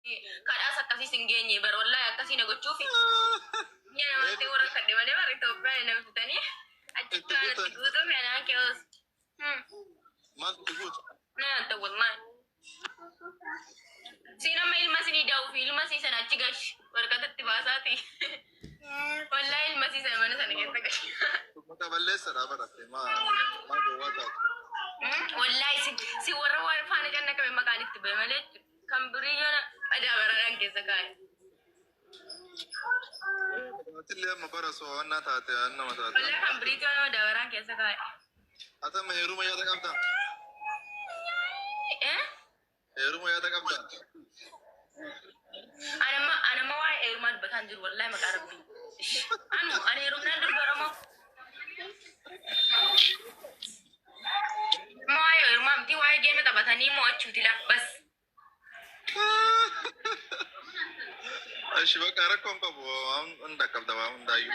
Kadhaas akkasiis hin geenye bar wallahi akkasii na gochuufi. Biyya namaatti warra kadhe malee bara Itoophiyaa na fitanii achitti Itti waan itti guutan. guutuuf anaan keewos. Maaltu itti guutu? Na nyaata wallahi. Siin amma ilma sinii daa'uufi ilma sii sana achi gashi warqatatti baasaati. Wallahi ilma sii sana mana sana keessa gashi. Maqaa balleessadha baratte maa maa gowwaa taate. Wallahi si warra waan faana cannaqame maqaan itti bahe malee kan birii yoona madaabaraadhaan keessa kaa'e. Atillee amma bara so'annaa taate nama taate. Wallahi kan biriitu yoona madaabaraan keessa kaa'e. Ati amma heeruma yaada qabdaa? Eh? Heeruma yaada qabdaa? Anamma waa'ee heerumaa dubbataa hin jiru wallahi maqaa rabbii. Anu ani heerumnaan durba Oromoo. Amma waa'ee heerumaa miti waa'ee geema taphatanii mo'achuuti laa bas. Ishi bakka rakkoon qabu waan hunda qabda waan hundaayyuu.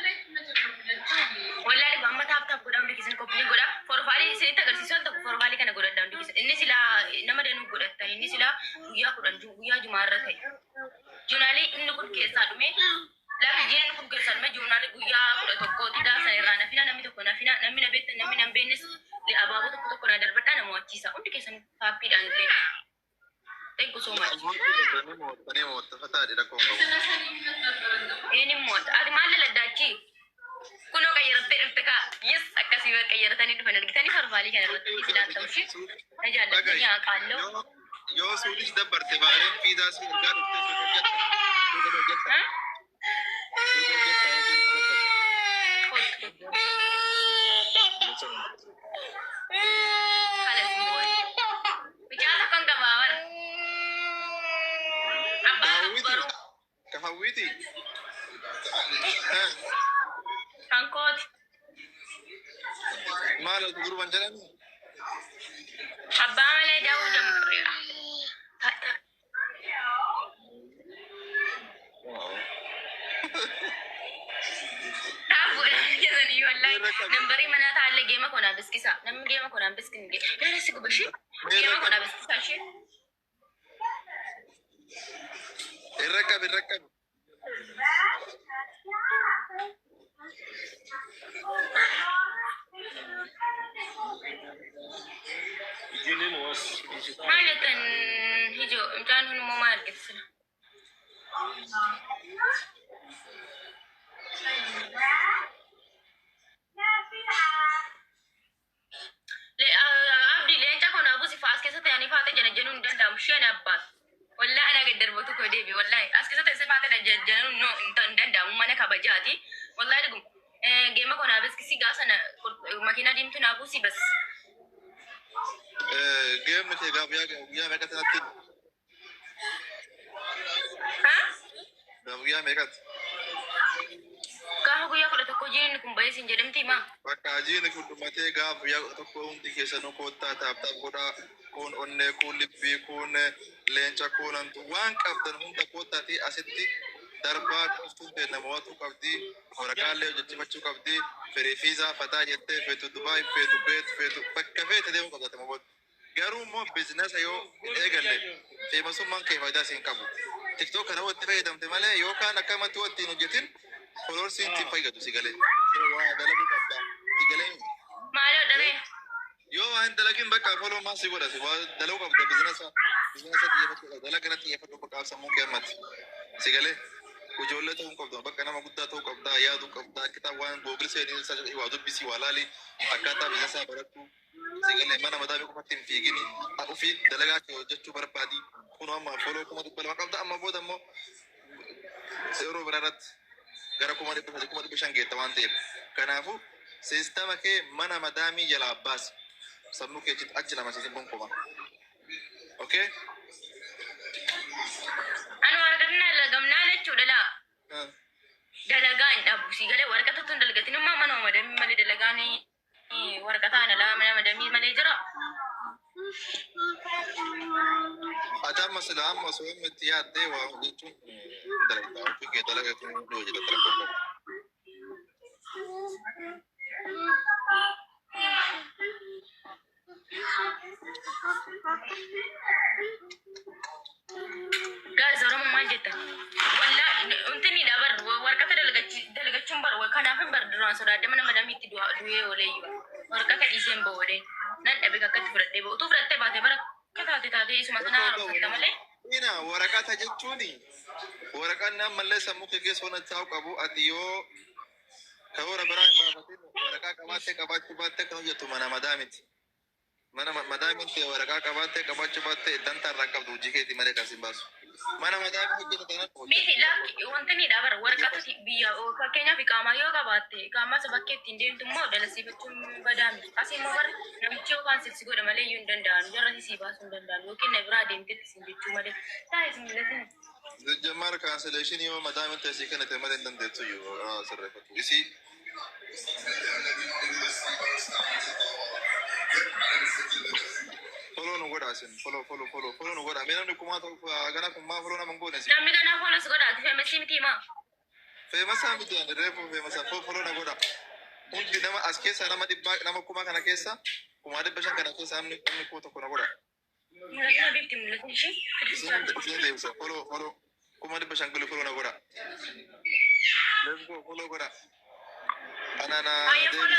Wallahi dhugaa amma tap tap godhaa hundi keessan koppii godhaa. Forofaalii isinitti agarsiisu al tokko forofaalii kana godhadhaa hundi keessan. Inni silaa nama danuu godhattan inni silaa guyyaa 10 guyyaa jumaa irra ta'e. Juunaalii inni kun keessaa dhume lafi jiin inni kun keessaa dhume juunaalii guyyaa 11ti gaafa sana irraa nafina namni tokko nafina namni na beektan namni na hin beeknes abaaboo tokko tokko na darbadhaa nama wachiisa hundi keessan taappiidhaan illee. Thank you so much. Ni mo'atta ni mo'atta fataadhi rakkoon qabu. Een immoo ati maal daladdaa achi? Kunoo qayyarattee dhufte kaa. Yes akkasii bar qayyaratanii dhufan argitanii farfaalii kana irratti silaan ta'u ishee na jaallattanii haa qaalloo. Yoo yoo suudis dabbarte baareen fiizaa si ergaa dhuftee suuqa hojjetta. Suuqa hojjetta. Ha? Suuqa hojjetta yoo suudis dabbarte. Kottu. Kalas boy. Mucaa tokkon qabaa bara. Ka Abbaa tokko hawwiiti. garuu Ka hawwiiti. kan kooti. Maal ati gurban jedhani? Abbaa malee da'uu jammarreera. Dhaabuudhaan wallahi nambarii manaa taallee geema konaa biskisaa. Namni geema konaa biskin Yaala si guba ishee geema konaa biskisaa ishee. Irra qabi irra qabi. Maal jettan ijoo mucaan kun immoo maal argite sila? Abdi leenca koo naa buusi as keessa ta'anii faata jana jenuun hin danda'amu isheen abbaas. Wallahi ana gad darbatu koo deebi wallahi as keessa teessee faata jana jenuun no hin danda'amu mana kabajaati. Wallahi dhugum geema koo naa biskisii gaafa sana makiinaa diimtuu naa buusi bas. Geemni kee gaaf guyyaa meeqatti natti Ha? Gaaf guyyaa meeqatti? Gaafa guyyaa 11 jiin kun bahee siin jedhamti maa? Bakka jiini kun dhumatee gaaf guyyaa 11 hundi keessanuu koottaa tap tap godhaa kuun onnee kuun libbii kuun leenca kuun hantu waan qabdan hunda koottaatii asitti darbaa qoftuun teenna mo'atuu qabdi waraqaallee hojjechifachuu qabdi firii fiizaa fataa jettee feetu Dubaay feetu Kuweet feetu bakka feete deemuu qabda ati mo'atu. Garuu immoo bizinasa yoo hin eegalle feemasummaan kee faayidaa siin qabu. TikTok kana yoo itti fayyadamte malee yookaan akkamatti yoo ittiin hojjetin folorsiin siin fayyadu si galee. Waa dalaguu qabda si galee. Maaloo dhabee. Yoo waa hin dalagin bakka follow maal si godha si waa dalaguu qabda bizinasa bizinasa xiyyeeffachuu qabda dalaga irratti xiyyeeffadhu bakka sammuu kee ammatti si galee. Ijoollee ta'uu hin qabdu bakka nama guddaa ta'uu qabda yaaduu qabda kitaaba waan google seenii waa dubbisii waa laali akkaataa bizinesaa baradhu. Si galee mana madaamii qofatti hin fiigini. Ofii dalagaa kee hojjechuu barbaadi. Kun amma follow 200,000 qabda amma booda immoo yeroo biraa irratti gara 300,000 500,000 geetta waan ta'eef. Kanaafuu siistama kee mana madaamii jalaa baasi. Sammuu kee achi lama siif gonkumaa. Okay? Anu waraqatni dalagamnaa jechuudha laa. Dalagaa hin dhabu. Si galee waraqata tun dalagatin immoo manuma madamii malee dalagaan waraqataan alaa mana madamii malee jira. Ati amma sila amma osoo amma itti yaaddee waa hojjechuun hin dalagda. Hojii kee dalaga kun ni hojjeta rakkoo qabu. Guys, Oromoo jettan? Wallaa wanti dabar warqata dalagachuun bar kanaaf hin bar duraan sodaadde mana madamiitti du'ee ooleyyuu warqata dhiiseen ba'oolee nan dhabe akkatti fudhadhee ba'u utuu fudhattee baate bara akka taate taate isuma sana haaromfatta malee. Ina waraqata jechuun waraqaan ammallee sammuu kee keessa waan taa'u qabu ati yoo karoora biraa hin baafatin waraqaa qabaattee qabaachuu baattee kan hojjettu mana madaamiti. Mana madaamiin ta'e waraqaa qabaattee qabaachuu baattee dantaa irraa qabdu hojii keetii malee kan sin baasu. Mana madaamii hojjeta taanaan Miti lakki wanti ni dabar waraqata biyya fakkeenyaaf iqaamaa yoo qabaatte iqaamaa isa bakkee ittiin deemtu immoo dalasiifachuun badaa miti. Asii immoo bara namichi yookaan sirsi godha malee iyyuu hin danda'an jarra sii baasuu hin danda'an yookiin na biraa deemtetti siin jechuu malee. Taa'e isin mul'atin. Jammaar cancellation yoo madaamiin ta'e sii kennite malee hin dandeettu iyyuu sirreeffatu. Isii follow nu godha isin follow follow follow follow nu godha. Mee namni kumaa ta'u gana kumaa follow nama hin goone isin. Namni kanaa follow si godhaati famous miti himaa. Famous miti ani reefu famous follow na godha. Hundi nama as keessa nama dhibbaa nama kumaa kana keessa 500,000 kana keessa namni 1000 na godha. Mul'atina bifti mul'atin ishee. Isin deebisa follow follow 500,000 gulu follow na godha. Let's go follow godha. Ana na Ayya follow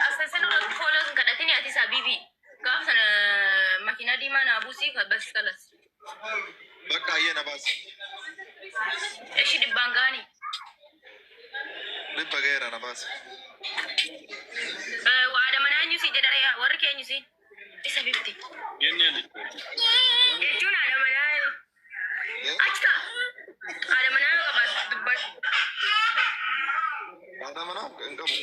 asesen irratti follow hin kadhatini ati isaa bibi. Gaaf sana makiinaa diimaa naa buusii bas kalas. Bakka ayyee na baasi. Ishi dhibbaan gaanii. 100 gaheera na baasi. Waada manaa eenyu si jedha warri keenyu si. Isa bifti. Jechuun haadha manaa achi ta'a. Haadha manaa yoo qabaatu dubbadhu. Haadha manaa hin qabu.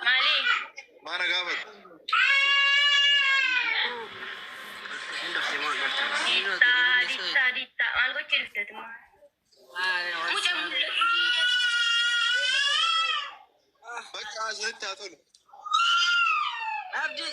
Maali? Maana gaafatu? Diittaa diittaa diittaa maal gochuu dhufteeti moo? Mucaa mul'atu. Bakka asirratti haa tolu. Abdi.